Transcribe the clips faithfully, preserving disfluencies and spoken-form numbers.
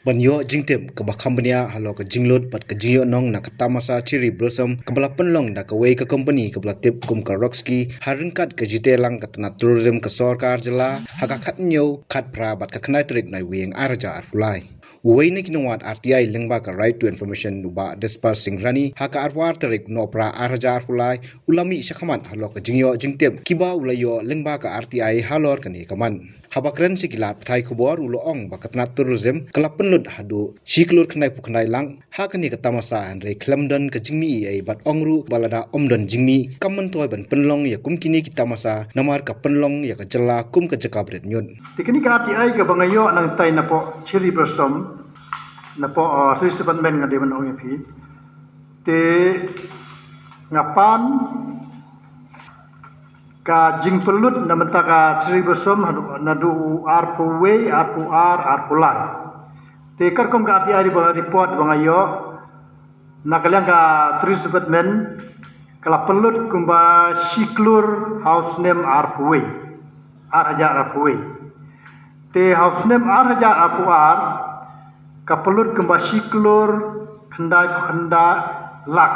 Ban ïoh jingtip kaba kham bniah halor ka jinglut bad ka jingïohnong na ka tamasa Cherry Blossom kaba la pynlong da kawei ka kompani kaba la tip kum ka Roxki, ha ryngkat ka jingtreilang ka tnat tourism ka sorkar jylla, ha ka khathynñiew, khatphra bad ka khyndai tarik Naiwieng ar hajar arphew lai. Uwei na ki nongwad R T I lyngba ka Right to Information, u Bah Despar Singh Rani, ha ka arphew ar tarik Nohprah ar hajar arphew lai, u la mih shakhmat halor ka jingïoh jingtip kiba u la ïoh lyngba ka R T I halor kane ka mat. Haba kren sha ki lad pathai khubor, u la ong ba ka tnat tourism ka la pynlut haduh shi klur khyndaiphew khyndai lak ha kane ka tamasa, hynrei khlem don ka jingmih ei ei, bad ong ruh ba lada ym don jingmih, kam myntoi ban pynlong ïa kum kine ki tamasa, namar ka pynlong ïa ka jylla kum ka jaka bret ñiut. Te kane ka R T I kaba nga ïoh nangtai napoh Cherry Blossom, napoh, uh, Tourism Department, nga dei ban ong ïa phi. Te nga pan ka jingpynlut na bynta ka Cherry Blossom haduh, naduh u arphew wei, arphew ar, arphew lai. Te katkum ka R T I ba report ba nga ïoh na ka liang ka Tourism Department, ka la pynlut kumba shi klur ha u snem arphew wei, ar hajar arphew wei. Te ha u snem ar hajar arphew ar, ka pynlut kumba shi klur khyndai khyndai lak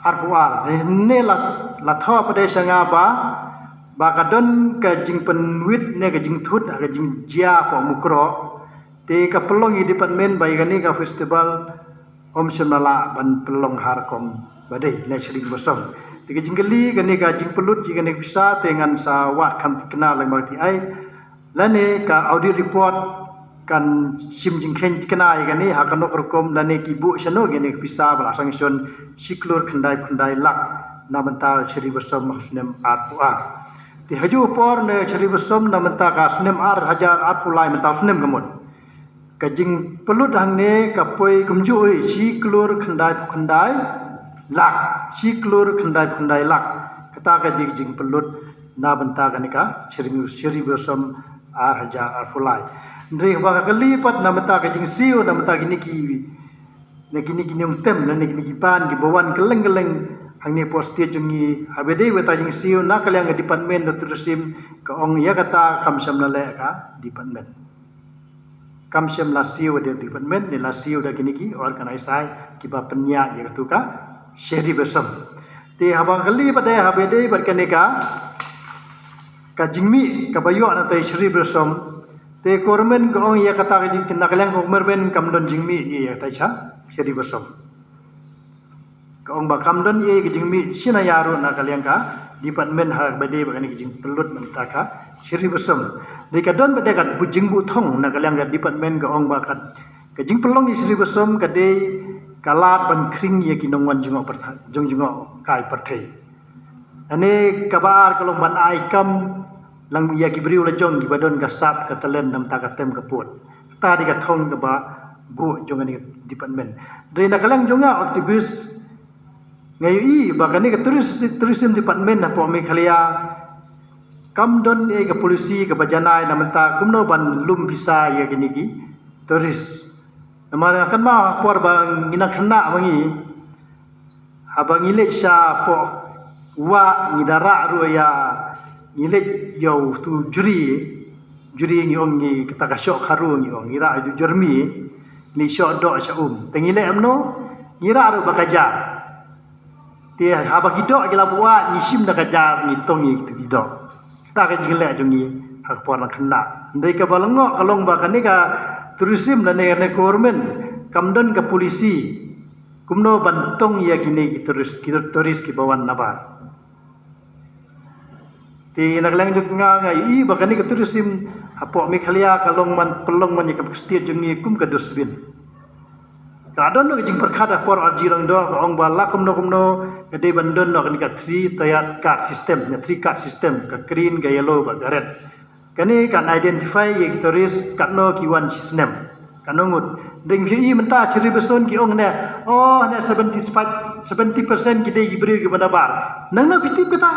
arphew ar. Ne la, la thoh pat de sha nga ba, ba ka don ka jingpynwit ne ka jingthut ha ka jingjia hapoh Mukroh. Te ka pynlong ïa department ba ïa kane ka festival ym shym la lah ban pynlong ha rukom ba dei na Cherry Blossom. Te ka jingkylli, kane ka jingpynlut ïa kane ka pisa, te ngan sa wad kham thikna lyngba ka R T I. Lane ka audit report kan shim jingkheiñ thikna ïa kane ha kano ka rukom, lane ki buh shano ïa kane ka pisa ba la sanction shi klur khyndai khyndai lak na bynta Cherry Blossom ha u snem arphew ar. Te ha ju por ne Cherry Blossom na bynta ka snem ar hajar arphew lai, mynta u snem ka mut, ka jingpynlut hangne ka poi kumjuh hi, shi klur khyndaiphew khyndai lak, shi klur khyndaiphew khyndai lak. Kata ka dei ka jingpynlut na bynta kane ka Cherry, Cherry Blossom ar hajar arphew lai. Hynrei haba ka kylli pat na bynta ka jingsiew, na bynta kine ki, na kine ki niam tem, na kine ki ban kiba wan kylleng kylleng hangne hapoh state jong ngi, haba dei wei ta jingsiew na ka liang ka department of tourism, ka ong ïa kata kam shym la leh ka department. Kam shym la siew da department ne la siew da kine ki organize kiba pynïaid ïa katu ka Cherry Blossom. Te haba kylli pat de, haba dei bad kane ka, ka jingmih kaba ïoh na tai Cherry Blossom, te government ka ong ïa kata ka jing, na ka liang government kam don jingmih ïa tai sha Cherry Blossom. Ka ong ba kam don ei ka jingmih shisha ruh na ka liang ka department haba dei bad kane ka jingpynlut mynta ka Cherry Blossom. Dei ka don bad ka jingbuh thong na ka liang ka department, ka ong ba ka, ka jingpynlong ïa Cherry Blossom ka dei ka lad ban khring ïa ki nongwan jngoh pyrthei, jong jngoh kai pyrthei. Ane kaba ar ka long ban ai kam lang ïa ki briew la jong kiba don ka sap ka talent na bynta ka tem ka pud. Kata dei ka thong kaba buh jong kane ka department. Dei na ka liang jong nga activist, nga ïohi ba kane ka tourist, tourism department hapoh Meghalaya kam don ei ka policy kaba janai na bynta kumno ban lum pisa ïa kine ki tourist. Namar nga kynmaw ha por ba ngi nang khynnah ma ngi, haba ngi leit shapoh wah ngi da rah ruh ïa, ngi leit ïa utu jri, jri ngi ong ngi kata ka shoh kharu ngi ong, ngi rah ïa u jyrmi, ngi leit shoh doh sha um. Te ngi leh kumno, ngi rah ruh ba ka jar. Te haba ki doh ki la buh wah, ngi shim da ka jar, ngi tong ïa kitu ki doh. Kata ka jingleh jong ngi ha ka por nang khynnah. Hynrei kaba lyngngoh ka long ba kane ka tourism lane kane government kam don ka policy kumno ban tong ïa kine ki tourist, ki tourist kiba wan nabar. Te na ka liang jong nga, nga ïohi ba kane ka tourism hapoh Meghalaya ka long man, pynlong man ïa ka state jong ngi kum ka dustbin. Ka don ka jingpyrkhat ha por Arji Lyngdoh, ka ong ba la kumno kumno ka dei ban don noh kane ka three tier card system, ne three card system, ka green, ka yellow bad ka red. Kane kan identify ïa ki tourist katno ki wan shi snem, katno ngut. Dang phi ïohi mynta Cherry Blossom ki ong ne, oh, ne seventy-five, seventy percent ki dei ki briew kiba nabar. Nangno phi tip kata?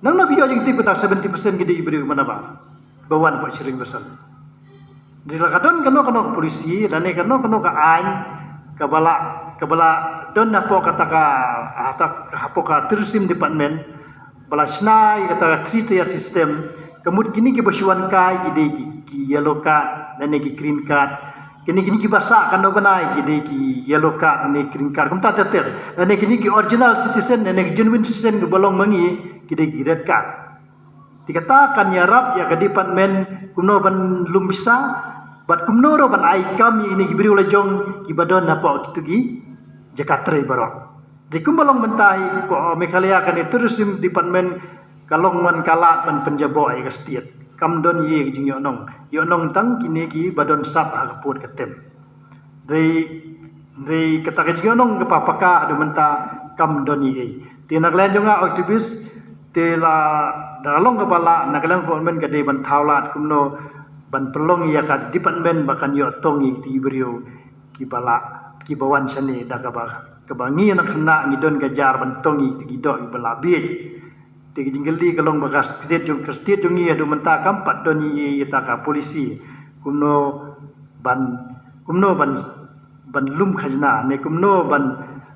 Nangno phi ïoh jingtip kata seventy percent ki dei ki briew kiba nabar ba wan hapoh Cherry Blossom? Dei la ka don kano kano ka policy lane kano kano ka aiñ kaba la Kaba la don hapoh kata ka, hapoh ka tourism department, ba la shna ïa kata ka three tier system. Ka mut kine kiba shu wan kai ki dei ki, ki yellow card lane ki green card. Kine, kine kiba sah katno bnai ki dei ki yellow card ne green card, kumta ter ter. Lane kine ki original citizen lane ki genuine citizen kiba long ma ngi, ki dei ki red card. Te kata kan ïarap ïa ka department kumno ban lum pisa bad kumno ruh ban ai kam ïa kine ki briew la jong kiba don hapoh kito ki jaka trei baroh. Te kumba long mynta hi, ko Meghalaya, kane tourism department ka long man ka lad ban pynjaboh ïa ka state. Kam don ei ei ka jingïohnong, ïohnong tang kine kiba don sap ha ka pud ka tem. Hynrei, hynrei kata ka jingïohnong kaba paka haduh mynta kam don ei ei. Te na ka liang jong nga activist, te la, da long kaba lah, na ka liang government ka dei ban thaw lad kumno ban pynlong ïa ka department ba kan ïoh tong ïa kito ki briew kiba lah, kiba wan shane da kaba, kaba ngi na khynnah ngi don ka jar ban tong ïa kito ki doh kiba lah bieit. Te ka jingkylli ka long ba ka state jong, ka state jong ngi haduh mynta kam pat don ei ei ïa kata ka policy kumno ban, kumno ban, ban lum khajna ne kumno ban,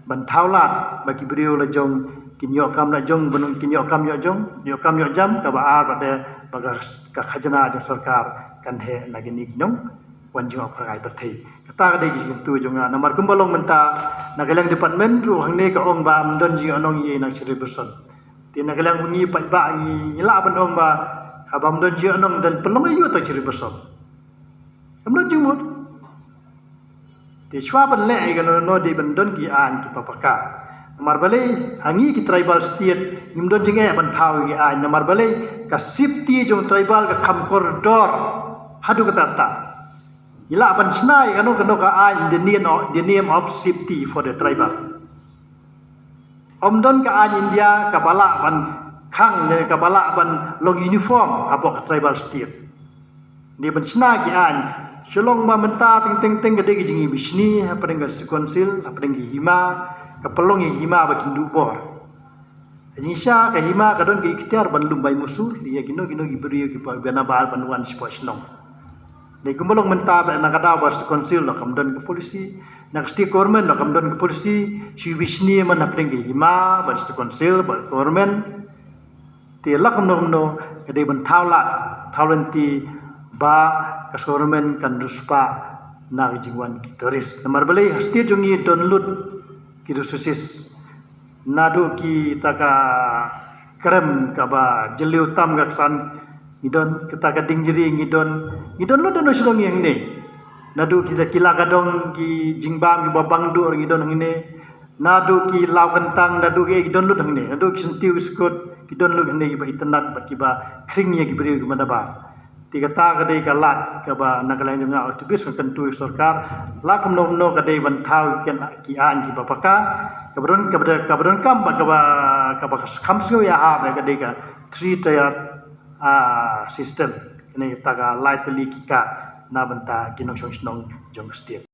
ban thaw lad ba ki briew la jong kin ïoh kam la jong, ban kin ïoh kam ïoh jong, ïoh kam ïoh jam, kaba ar pat de ba ka, ka khajna jong sorkar kan heh na kine ki nongwan jngohpyrngai pyrthei. Kata ka dei ka jingkyntu jong nga. Namar kumba long mynta, na ka liang department ruh hangne ka ong ba ym don jingïohnong ei ei na ka Shri Person. Te na ka liang ngi paidbah ngi lah ban ong ba haba ym don jingïohnong, don pynlong aïu ïa uta u Shri Person? Kam don jingmut. Te shuwa ban leh ïa kano kano dei ban don ki aiñ kiba paka. Namar balei? Ha ngi ki tribal state ngim don jingeh ban thaw ïa ki aiñ. Namar balei? Ka safety jong tribal ka kham kordor haduh katta katta. Ngi lah ban shna ïa kano kano ka aiñ in the name of, the name of safety for the tribal. Ym don ka aiñ India kaba lah ban khang ne kaba lah ban long uniform hapoh ka tribal state. Dei ban shna ki aiñ. Shu long ba mynta teng teng teng ka dei ka jingbishni hapdeng ka District Council, hapdeng ki hima, ka pynlong ïa ki hima ba kin duh bor. Ka jingshisha ka hima ka don ka iktiar ban lum bai musur ïa kino kino ki briew kiba nabar ban wan shapoh shnong. Dei kumba long mynta ba na ka daw ba District Council ruh kam don ka policy, na ka state government ruh kam don ka policy, shu bishni man hapdeng ka hima bad District Council bad government. Te la kumno kumno ka dei ban thaw lad, thaw lynti ba ka government kan riewspah na ka jingwan ki tourist. Namar balei? Ha state jong ngi don lut ki resources. Naduh kita ka krem kaba jylliew tam ka ksan ngi don, kita ka dieng jri ngi don, ngi don lut, don shnong ngi hangne. Naduh kita ki la ka dong, ki jingbam kiba bang duh ngi don hangne. Naduh ki law kyntang, naduh ki, ki don lut hangne. Naduh ki syntiew ki skut ki don lut hangne, kiba itynnad bad kiba khring ïa ki briew kiba nabar. Te kata ka dei ka lad kaba na ka liang jong nga activist ka kyntu ïa sorkar, la kumno kumno ka dei ban thaw ki, ki aiñ kiba paka, kaba don, kaba don, kaba donkam bad kaba, kaba kham sngew ïa ha ba ka dei ka three tier, ah, system. Kane kata ka lai tylli ki card na bynta ki nongshong shnong jong ka state.